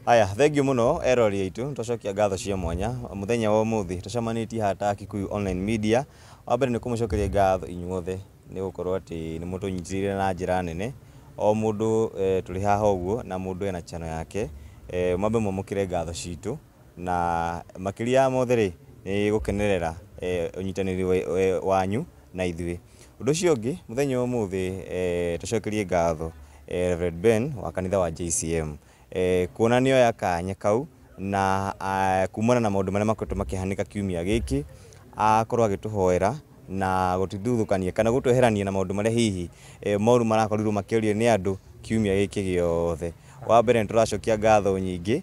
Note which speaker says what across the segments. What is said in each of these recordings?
Speaker 1: Aya, thengiũ mũno erori aitũ, twacokia ngatho cia mwanya mũthenya wa ũmũthĩ tũcemanĩtie haha ta Kikuyu Online Media. Wa mbere nĩ kũmũcokeria ngatho inyuothe nĩ gũkorwo atĩ nĩ mũtũnyitĩrĩire na njĩra nene. O mũndũ tũrĩ haha ũguo na mũndũ ena channel yake, mwambe mwamũkĩre ngatho citũ, na makĩria ya mothe rĩ, nĩ gũkenerera ũnyitanĩri wanyu na ithuĩ. Ũndũ ũcio ũngĩ, mũthenya wa ũmũthĩ tũcokerie ngatho Reverend Ben wa kanitha wa JCM, kuona nĩ oya kanya kau na kumana na maũndũ marĩa makoretwo makĩhanĩka kiumia gĩkĩ, akorwo agĩtũhoera na gũtũthuthũkania kana gũtweherania na maũndũ marĩa hihi moru marakorirwo makĩario nĩ andũ kiumia gĩkĩ gĩothe. Wa mbere nĩ tũracokia ngatho nyingĩ,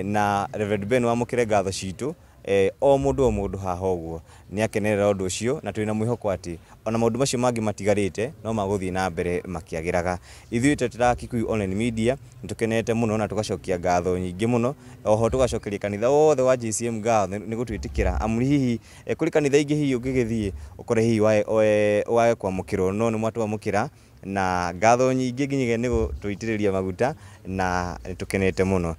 Speaker 1: na Reverend Ben wamũkĩre ngatho citũ. O mũndũ o mũndũ haha ũguo nĩ akenerera ũndũ ũcio, na twĩna mwĩhoko atĩ ona maũndũ macio mangĩ matigarĩte no magũthiĩ na mbere makĩagĩraga. Ithuĩ ta Kikuyu Online Media nĩ tũkenete mũno na tũgacokia ngatho nyingĩ mũno. Oho tũgacokeria kanitha wothe wa JCM ngatho nĩ gũtwĩtĩkĩra, amu hihi kũrĩ kanitha ingĩ hihi ũngĩgĩthiĩ ũkore hihi wage kwamũkĩrwo, no nĩ mwatwamũkĩra na ngatho nyingĩ nginyagia nĩ gũtũitĩrĩria maguta, na nĩ tũkenete mũno.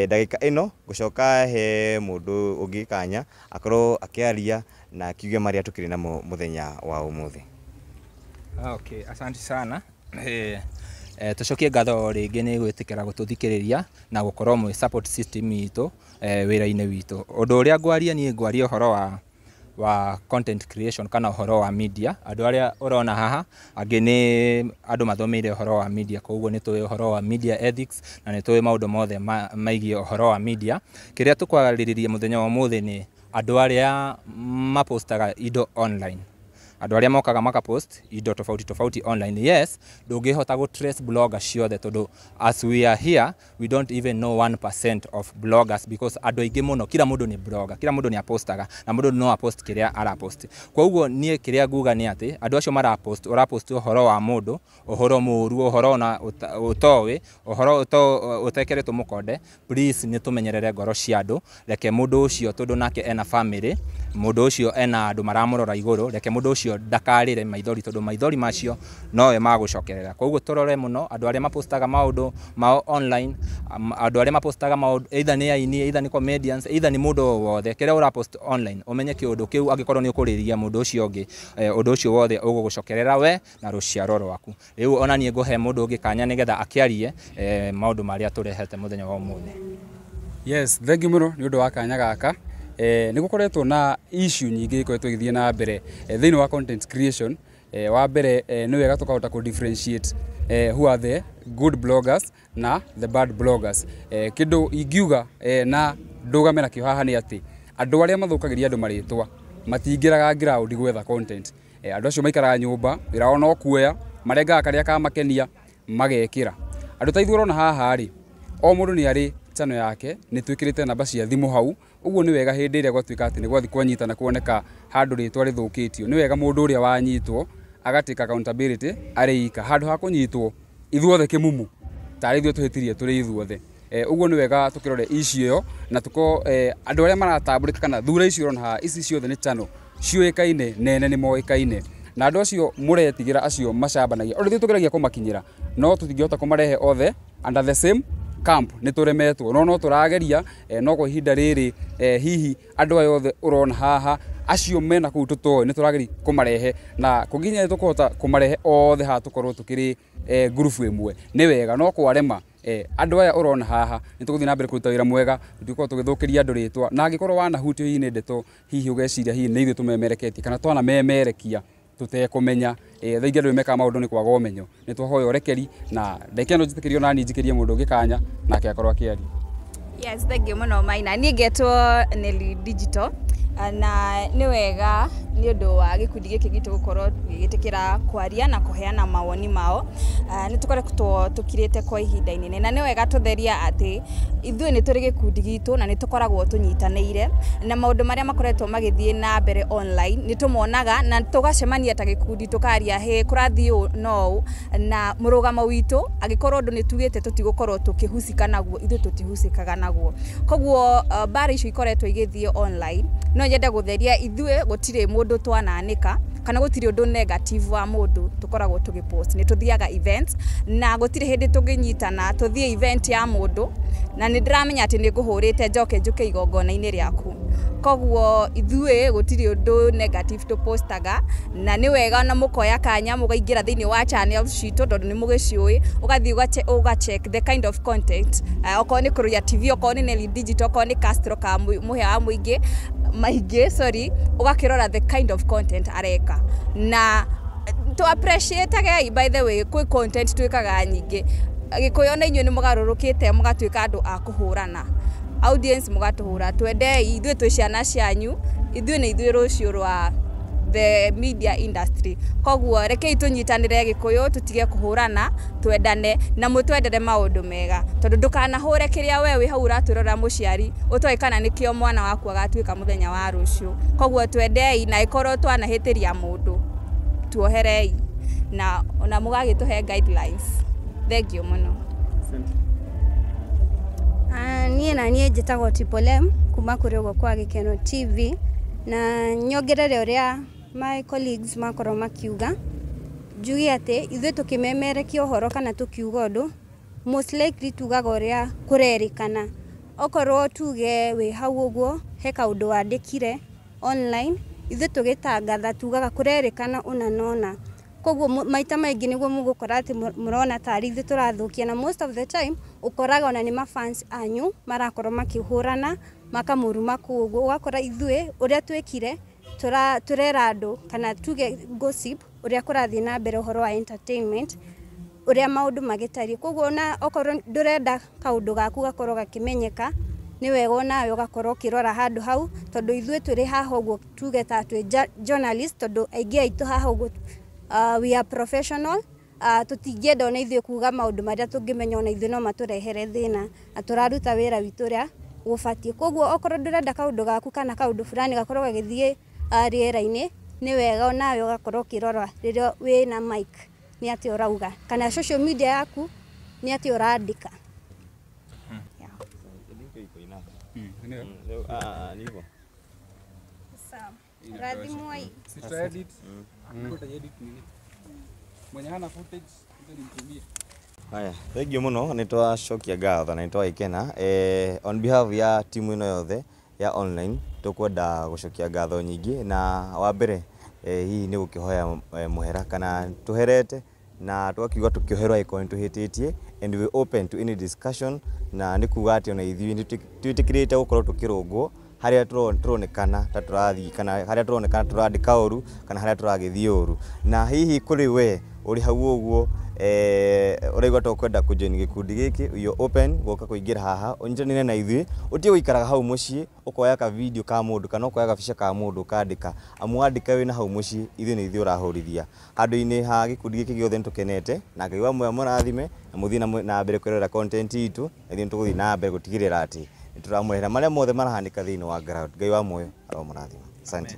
Speaker 1: Ndagĩka ĩno ngũcoka he mũndũ ũngĩ kanya akorwo akĩaria na akiuge marĩa tũkĩrĩ namo mũthenya wa ũmũthĩ.
Speaker 2: Okay, asante sana. Tucokie ngatho rĩngĩ nĩ gwĩtĩkĩra gũtũthikĩrĩria na gũkorwo mwĩ support system itũ wĩra-inĩ witũ. Ũndũ ũrĩa ngwaria niĩ, ngwaria ũhoro wa content creation kana ũhoro wa media. Andũ arĩa ũrona haha angĩ nĩ andũ mathomeire ũhoro wa media, koguo nĩ tũĩ ũhoro wa media ethics na nĩ tũĩ maũndũ mothe maigiĩ ũhoro wa media. Kĩrĩa tũkwarĩrĩria mũthenya wa ũmũthĩ nĩ andũ arĩa mapostaga indo online, andũ arĩa mokaga makapost indo tofauti tofauti online. Yes, ndũngĩhota gũ trace blogger ciothe, tondũ as we are here we don't even know 1% of bloggers, because andũ aingĩ mũno, kila mũndũ nĩ blogger, kila mũndũ nĩ apostaga na mũndũ no apost kĩrĩa arapost. Koguo niĩ kĩrĩa nguga nĩ atĩ andũ acio marapost, ũrapost ũhoro wa mũndũ, ũhoro mũru, ũhoro ona ũtoĩ, ũhoro ũtekeretwo mũkonde, please nĩ tũmenyerere ngoro cia andũ. Reke mũndũ ũcio, tondũ nake ena family, mũndũ ũcio ena andũ maramũrora igũrũ, reke mũndũ ũcio ndakarĩre maithori, tondũ maithori macio nowe magũcokerera. Koguo tũrore mũno andũ arĩa mapostaga maũndũ mao online, andũ arĩa mapostaga maũndũ, either nĩ aini, either nĩ comedians, either nĩ mũndũ o wothe. Kĩrĩa ũrapost online, ũmenye kĩũndũ kĩu angĩkorwo nĩ ũkũrĩria mũndũ ũcio ũngĩ, ũndũ ũcio wothe ũgũgũcokerera we na rũciaro rwaku. Rĩu ona niĩ ngũhe mũndũ ũngĩ kanya nĩgetha akĩarie maũndũ marĩa tũrehete mũthenya wa ũmũthĩ.
Speaker 3: Yes, thank you mũno nĩ ũndũ wa kanya gaka. Nĩ gũkoretwo na issue nyingĩ ikoretwo igĩthiĩ na mbere thĩinĩ wa content creation. Wa mbere, nĩ wega tũkahota kũ differentiate who are the good bloggers na the bad bloggers. Kĩndũ ingiuga na ndũgame nakĩo haha nĩ atĩ andũ arĩa mathũkagĩria andũ marĩtwa matingĩraga ground gwetha content. Andũ acio maikaraga nyũmba, wĩra wao no kuoya marengaga karĩa kamakenia magekĩra. Andũ ta ithuĩ ũrona haha rĩ, o mũndũ nĩ arĩ channel yake, nĩ twĩkĩrĩte namba cia thimũ hau. Ũguo nĩ wega hĩndĩ ĩrĩa gwatuĩka atĩ nĩ gwathi kwanyitana, kuoneka handũ rĩtwa rĩthũkĩtio, nĩ wega mũndũ ũrĩa wanyitwo agatake accountability arĩ ika, handũ ha kũnyitwo ithuothe kĩmumu tarĩ ithuĩ tũhĩtirie tũrĩ ithuothe. Ũguo nĩ wega tũkĩrore issue ĩyo na tuko andũ arĩa maratambũrĩka kana thura icio ũrona haha, ici ciothe nĩ channel ciũĩkaine nene, nĩ moĩkaine, na andũ acio mũretigĩra acio macambanagia o ithuĩ tũgeragia kũmakinyĩra, no tũtingĩhota kũmarehe othe under the same camp, nĩ tũremetwo, no tũrageria. No kwa ihinda rĩrĩ, hihi andũ aya othe ũrona haha, acio mena kũu tũtoĩ, nĩ tũrageria kũmarehe, na kũnginya tũkũhota kũmarehe othe haha tũkorwo tũkĩrĩ ngurubu ĩmwe nĩ wega, no kwarema, andũ aya ũrona haha nĩ tũgũthiĩ na mbere kũruta wĩra mwega, tũtigũkorwo tũgĩthũkĩria andũ rĩtwa. Na angĩkorwo wanahutio hihi nĩ ndeto, hihi ũgeciria hihi nĩ ithuĩ tũmemereketie kana twanamemerekia tũtekũmenya, thaa ingĩ andũ mekaga maũndũ nĩ kwaga ũmenyo, nĩ twahoya ũrekeri. Na ndagĩka ĩno njĩtĩkĩrio nani njikĩrie mũndũ ũngĩ kanya nake akorwo akĩaria.
Speaker 4: Yes, thank you mũno Maina. Niĩ ngetwo Nelly Digital, na nĩ wega nĩ ũndũ wa gĩkundi gĩkĩ gitũ gũkorwo gĩgĩtĩkĩra kwaria na kũheana mawoni mao. Nĩ tũkoretwo tũkirĩte kwa ihinda inene, na nĩ wega tũtheria atĩ ithuĩ nĩ tũrĩ gĩkundi gitũ na nĩ tũkoragwo tũnyitanĩire, na maũndũ marĩa makoretwo magĩthiĩ na mbere online nĩ tũmonaga na tũgacemania ta gĩkundi tũkaria, hĩ, kũrathiĩ ũũ no ũũ, na mũrũgamo witũ angĩkorwo ũndũ nĩ tugĩte tũtigũkorwo tũkĩhusika naguo, ithuĩ tũtihusikaga naguo. Koguo mbara icio ikoretwo igĩthiĩ online, no nyende gũtheria ithuĩ gũtirĩ mũndũ twananĩka. Kana gũtirĩ ũndũ negative wa mũndũ tũkoragwo tũgĩpost. Nĩ tũthiaga events na gũtirĩ hĩndĩ tũngĩnyitana tũthiĩ event ya mũndũ na nĩ ndĩramenya atĩ nĩ ngũhũrĩte njoke njũke igongona-inĩ rĩaku. Koguo ithuĩ gũtirĩ ũndũ negative tũpostaga, na nĩ wega na mũkoya kanya mũkaingĩra thĩinĩ wa channel citũ, tondũ nĩ mũgĩciũĩ, ũgathiĩ ũga check the kind of content, okorwo nĩ Kũrũia TV, okorwo nĩ Nelly Digital, okorwo nĩ Castro ka Mũhĩa wa Mũingĩ Maingĩ, sorry, ũgakĩrora the kind of content areka na to appreciate. By the way, kwĩ content twĩkaga nyingĩ Gĩkũyũ, na inyuĩ nĩ mũgarũrũkĩte mũgatuĩka andũ a kũhũrana audience, mũgatũhũra. Twendei, ithuĩ twĩ ciana cianyu, ithuĩ nĩ ithuĩ rũciũ rwa the media industry. Koguo rekei tũnyitanĩre Gĩkũyũ, tũtige kũhũrana, twendane na mũtwendere maũndũ mega, tondũ ndũkanahũre kĩrĩa we wĩ hau ũratwĩrora mũciari ũtoĩ kana nĩkĩo mwana waku agatuĩka mũthenya wa rũciũ. Koguo twendei, na ĩkorwo twanahĩtĩria mũndũ tuoherei, na ona mũgagĩtũhe guidelines. Thank you mũno.
Speaker 5: Niĩ na niĩ njĩtagwo Triple M kuma kũrĩ ũguo kwa Gĩkeno TV, na nyongerere ũrĩa my colleagues makorwo makiuga, njuge atĩ ithuĩ tũkĩmemerekia ũhoro kana tũkiuga ũndũ, most likely tugaga ũrĩa kũrerĩkana. Okorwo tuge wĩ hau ũguo he kaũndũ wandĩkire online, ithuĩ tũgĩtangatha tugaga kũrerĩkana ũna na ũna. Koguo maita maingĩ nĩguo mũgũkora atĩ mũrona tarĩ ithuĩ tũrathũkia, na most of the time ũkoraga ona nĩ mafans anyu marakorwo makĩhũrana makamũruma kũu ũguo. Ũgakora ithuĩ ũrĩa twĩkire tũrera andũ kana tuge gossip ũrĩa kũrathiĩ na mbere ũhoro wa entertainment, ũrĩa maũndũ magĩtariĩ. Koguo ona okorwo ndũrenda kaũndũ gaku gakorwo gakĩmenyeka, nĩ wega onawe ũgakorwo ũkĩrora handũ hau, tondũ ithuĩ tũrĩ haha ũguo tuge ta twĩ journalist, tondũ aingĩ aitũ haha ũguo we are professional. Tũtingĩenda ona ithuĩ kuga maũndũ marĩa tũngĩmenya ona ithuĩ no matũrehere thĩna, na tũraruta wĩra witũ ũrĩa gũbatiĩ. Koguo okorwo ndũrenda kaũndũ gaku kana kaũndũ fulani gakorwo gagĩthiĩ rĩera-inĩ, nĩ wega onawe ũgakorwo ũkĩrora rĩrĩa wĩna mic nĩ atĩa ũrauga, kana social media yaku nĩ atĩa ũrandĩka.
Speaker 4: Yeah.
Speaker 1: Ni hivyo.
Speaker 5: Rathimwai.
Speaker 3: Si tutaedit. Tutaedit nini? Mwenye hana footage ndio nimtumie.
Speaker 1: Haya, thank you muno, nĩ twacokia ngatho na nĩ twagĩkena. On behalf ya timu ĩno yothe ya online, tũkwenda gũcokia ngatho nyingĩ, na wa mbere hihi nĩ gũkĩhoya mũhera kana tũherete na twakiuga tũkĩoherwo angĩkorwo nĩ tũhĩtĩtie, and we open to any discussion, na nĩ kuga atĩ ona ithuĩ nĩ twĩtĩkĩrĩte gũkorwo tũkĩrũngwo harĩa tũronekana ta tũrathiĩ, kana harĩa tũronekana tũrandĩka ũru, kana harĩa tũragĩthiĩ ũru. Na hihi kũrĩ we ũrĩ hau ũguo ũraigua ta ũkwenda kũjoin gĩkundi gĩkĩ, you're open gũka kũingĩra haha ũnyitanĩre na ithuĩ. Ũtige gũikaraga hau mũciĩ ũkoya ka video ka mũndũ kana ũkoya gabica ka mũndũ ũkandĩka, amu wandĩka wĩna hau mũciĩ, ithuĩ nĩ ithuĩ ũrahũrithia. Handũ-inĩ ha gĩkundi gĩkĩ gĩothe, nĩ tũkenete, na Ngai wa muoyo mũrathime na mũthiĩ na mbere kwĩrorera content itũ, na ithuĩ nĩ tũgũthiĩ na mbere gũtigĩrĩra atĩ nĩ tũramũrehera marĩa mothe marahanĩka thĩinĩ wa ground. Ngai wa muoyo aromũrathima. Asante.